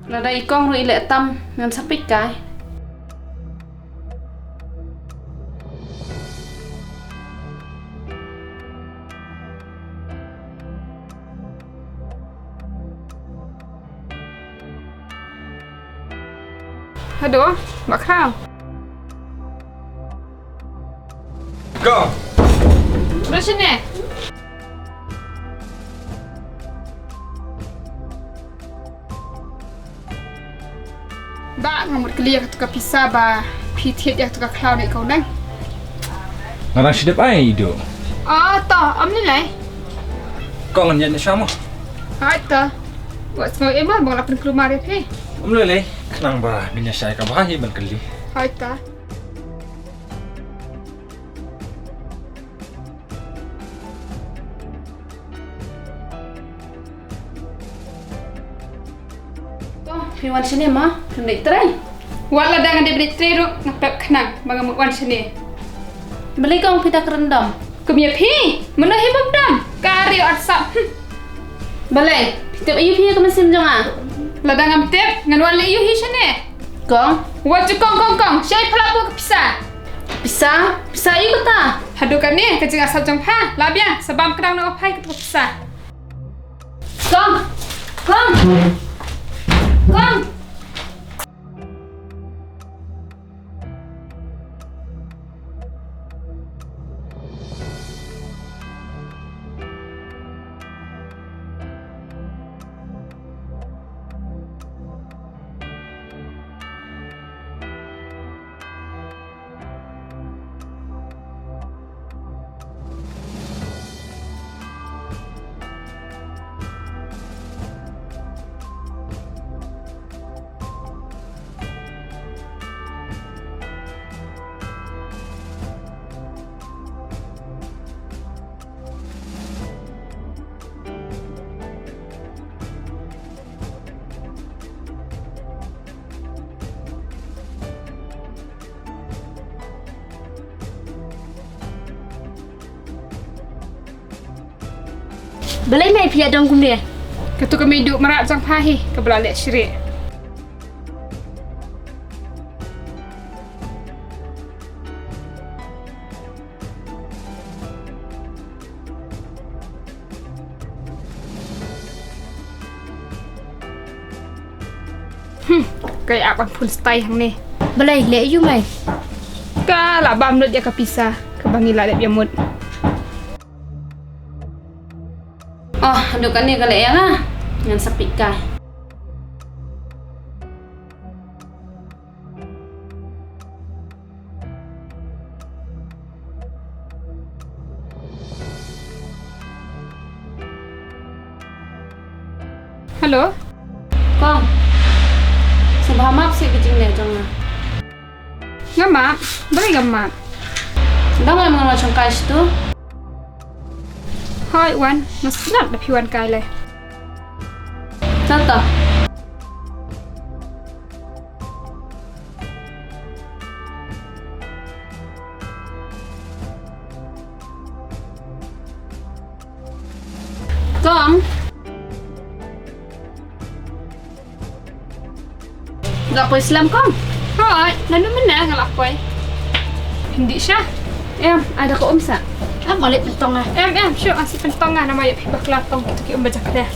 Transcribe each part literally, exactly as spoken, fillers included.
Lada i kong ruh i leh tam ngan sa peit kai. Hado, Bah Khraw. Kong. Ruh shane. Bah, nga mut kylli ïa katu ka pisa ba phi thied ïa katu ka khlaw na i Kong Neng. Nga dang shu dep ai, Idu. Oh, to, ym lei lei. Kong, ngan ïaid noh sha mo. Hooid to. Wat sngew ïa ma ba nga la pynkulmar ïa phi. Ym lei lei. Khnang ba ngin ïa shai kaba hi ban kylli. Hooid to. Kong, phi wan shane ma, phim leit trei? Wat lada nga dei ban leit trei ruh, nga pep khnang ba nga mut wan shane. Balei kong phi da kren dom? Kum ïa phi, mano hi bym dom? Ka riew arsap. Hm. Balei, phi tip aïu phi ïa ka mynsiem jong nga? Lada ngam tip, ngan wan leh aïu hi shane? Kong. Wat ju kong kong kong, shei phala buh ka pisa. Pisa? Pisa aïu kata? Haduh kane ka jingarsap jong pha, lah biang, sa bam kdang na u phai kata ka pisa. Kong! Kong! Kong! Balei mei phi ïa dong kumne? Katu ka mei duh mrad jong pha hi, kaba la leh shrieh. Hmm, ka ïa ban phun stai hangne. Balei leh ïu mei? Ka la bam lut ïa ka pisa kaba ngi la dep ïa mut. Oh, duk kane ka leh ïa nga. Ngan sa peit kai. Hello. Kong. Sngewbha map seh ka jingleh jong nga. Nga map, balei nga map? Dang leh ma nga shong kai shatu. Hooid wan, nga sngewthuh da phi wan kai leh. Tata. Kong. Nga poi slem kong. Hooid, nanu mynne nga la poi. Hindi sha. Em, ada ka um sa. Em, malik pentong ah. Em, em, shu asi pentong ah nama ya phi bakla tong tu ki um baja kre.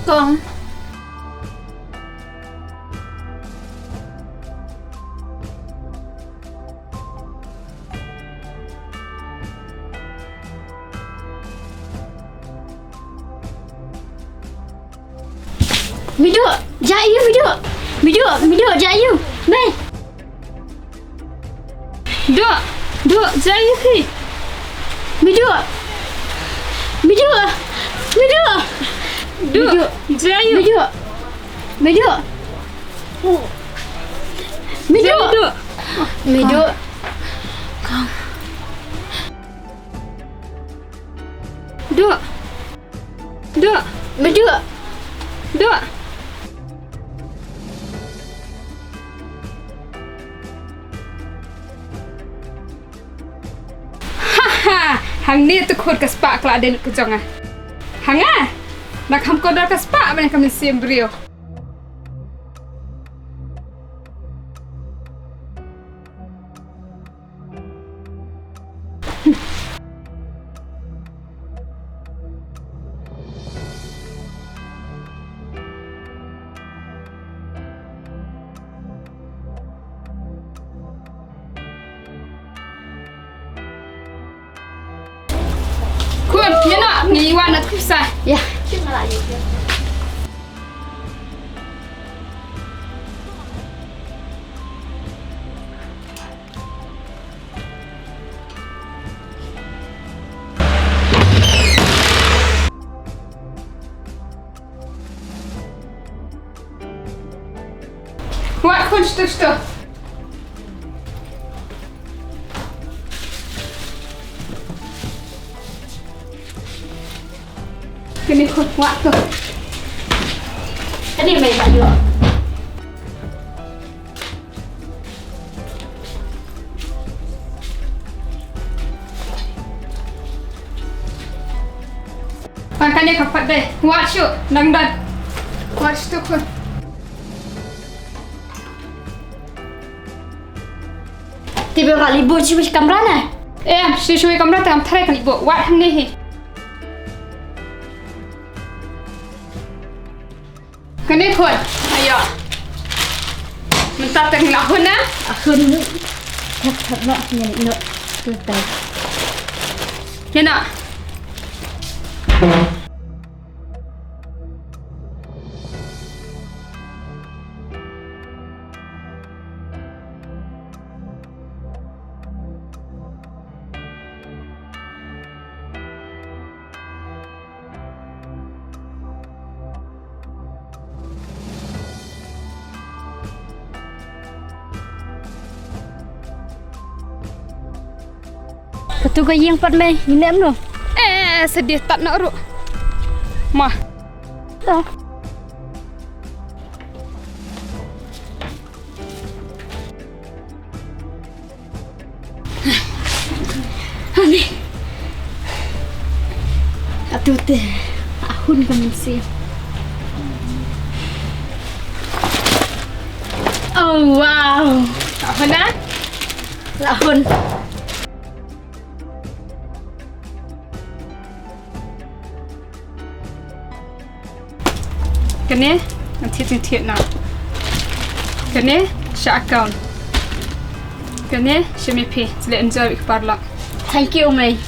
Kong. Midu, ja ïa u, Midu. Midu, Midu, ja ïa u. Mei. Duh, duh, ja ïa u phi. Midu. Midu. Midu. Duh, Midu. Ja ïa u. Midu. Midu. Midu. Ja ïa u, duh. Midu. Duh. Duh. Midu. Duh. Ha ha. Hangne te khun ka spah ka la dei lut ka jong nga. Ha nga. Nga kham kordor ka spah ban ïa ka mynsiem briew. Khun, ïa noh, ngi wan na tu sa. Ïa. Wad khun, shtu shtu. Kane khun, wad khun. Kane mei ba ïoh. Tang kane ka pat dei. Wad shuh, nang don. Wad shuh khun. Te ba ka li buh shuh kamra na. Em, shuh shuh kamra te am thare ka li buh. Wad hangne hi. Kane khun, ayo. Mynta tang la hun na? Ahun. Thak thak no, nyen no. Tu tai. Nyen no. Katu ka ïing pat mei, ine em no? Eh, eh, eh, sedih tat nak ru. Mah. Dah. Ani. Atu te. Ahun ka mynsiem. Oh, wow. Ahun na? Ahun. Kane, ngan thied, ngan thied na. Kane, sha account. Kane, sha me phi, sle enjoy wi kpar lok. Thank you, mei.